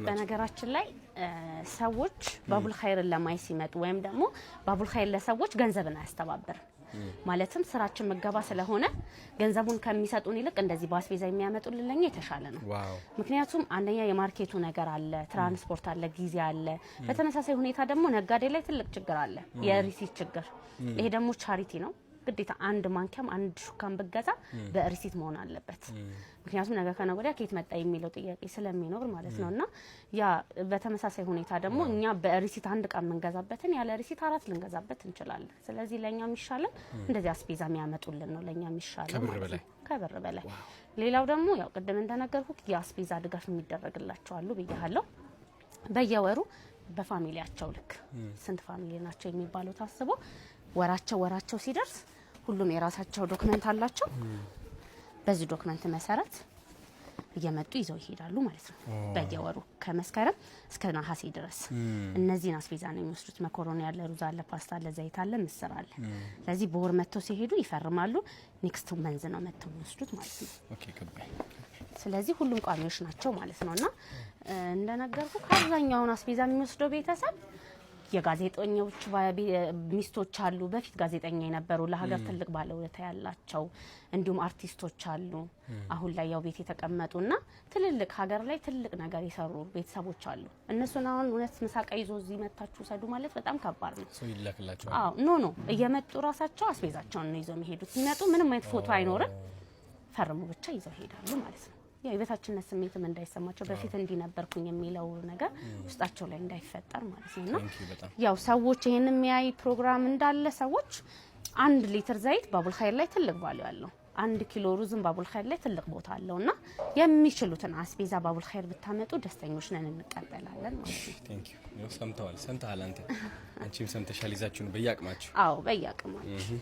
ናቸው። በነገራችን ላይ ሰዎች ባቡል ኸይርን ለማየት ሲመጡ ወይም ደግሞ ባቡል ኸይር ለሰዎች ገንዘብን አያስተባብርም። ማለትም ስራችን ምገባ ስለሆነ ገንዘቡን ከሚሰጡን ይልቅ እንደዚህ በአስቤዛ የሚያመጡልን ለኛ የተሻለ ነው። ምክንያቱም አንደኛ የ market ኡ ነገር አለ፣ ትራንስፖርት አለ፣ ጊዜ አለ። በተመሳሳይ ሁኔታ ደግሞ ነጋዴ ላይ ትልቅ ችግር አለ፣ የ receipt ችግር። ይሄ ደግሞ charity ነው። ግዴታ አንድ ማንኪያም አንድ ሹካም ብገዛ በ receipt መሆን አለበት። ምክንያቱም ነገ ከነገ ወዲያ ከየት መጣ የሚለው ጥያቄ ስለሚኖር ማለት ነው። እና ያ በተመሳሳይ ሁኔታ ደግሞ እኛ በ receipt አንድ እቃ የምንገዛበትን ያለ receipt አራት ልንገዛበት እንችላለን። ስለዚህ ለእኛ የሚሻለን እንደዚህ አስቤዛ የሚያመጡልን ነው ለእኛ የሚሻለው ከብር ማለት በላይ። ነው። ከብር በላይ። ሌላው ደግሞ ያው ቅድም እንደነገርኩ የአስቤዛ ድጋፍ የሚደረግላቸው አሉ ብያለሁ። በየወሩ በ family ያቸው ልክ ስንት family ናቸው የሚባለው ታስቦ ወራቸው ወራቸው ሲደርስ ሁሉም የራሳቸው document አላቸው። በዚህ document መሰረት እየመጡ ይዘው ይሄዳሉ ማለት ነው። በየወሩ ከመስከረም እስከ ነሐሴ ድረስ እነዚህን አስቤዛ ነው የሚወስዱት። መኮሮኒ አለ፣ ሩዝ አለ፣ ፓስታ አለ፣ ዘይት አለ፣ ምስር አለ። ስለዚህ በወር መጥተው ሲሄዱ ይፈርማሉ። Next month ነው መጥተው የሚወስዱት ማለት ነው። Okay፣ ገባኝ። ስለዚህ ሁሉም ቋሚዎች ናቸው ማለት ነው። እና እንደነገርኩ ከአብዛኛውን አስቤዛ የሚወስደው ቤተሰብ የጋዜጠኞች ሚስቶች አሉ። በፊት ጋዜጠኛ የነበሩ፣ ለሀገር ትልቅ ባለውለታ ያላቸው፣ እንዲሁም አርቲስቶች አሉ። አሁን ላይ ያው ቤት የተቀመጡና ትልልቅ ሀገር ላይ ትልቅ ነገር የሰሩ ቤተሰቦች አሉ። እነሱን አሁን እውነት ምሳቃ ይዞ እዚህ መታችሁ ውሰዱ ማለት በጣም ከባድ ነው። ሰው ይላክላቸዋል። አዎ፣ no፣ እየመጡ ራሳቸው አስቤዛቸውን ነው ይዘው የሚሄዱት። ሲመጡ ምንም አይነት ፎቶ አይኖርም፣ ፈርሙ ብቻ ይዘው ይሄዳሉ ማለት ነው። ያው የበታችነት ስሜትም እንዳይሰማቸው፣ በፊት እንዲህ ነበርኩኝ የሚለው ነገር ውስጣቸው ላይ እንዳይፈጠር ማለት ነው። እና Thank you በጣም። ያው ሰዎች ይሄን የሚያይ ፕሮግራም እንዳለ ሰዎች 1 ሊትር ዘይት ባቡል ኸይር ላይ ትልቅ value አለው። 1 ኪሎ ሩዝም ባቡል ኸይር ላይ ትልቅ ቦታ አለው እና የሚችሉትን አስቤዛ ባቡል ኸይር ብታመጡ ደስተኞች ነን፣ እንቀበላለን ማለት ነው። Thank you። ሰምተዋል፣ ሰምተሃል አንተ፣ አንቺም ሰምተሻል። ይዛችሁ ነው በየአቅማችሁ። አዎ፣ በየአቅማችሁ።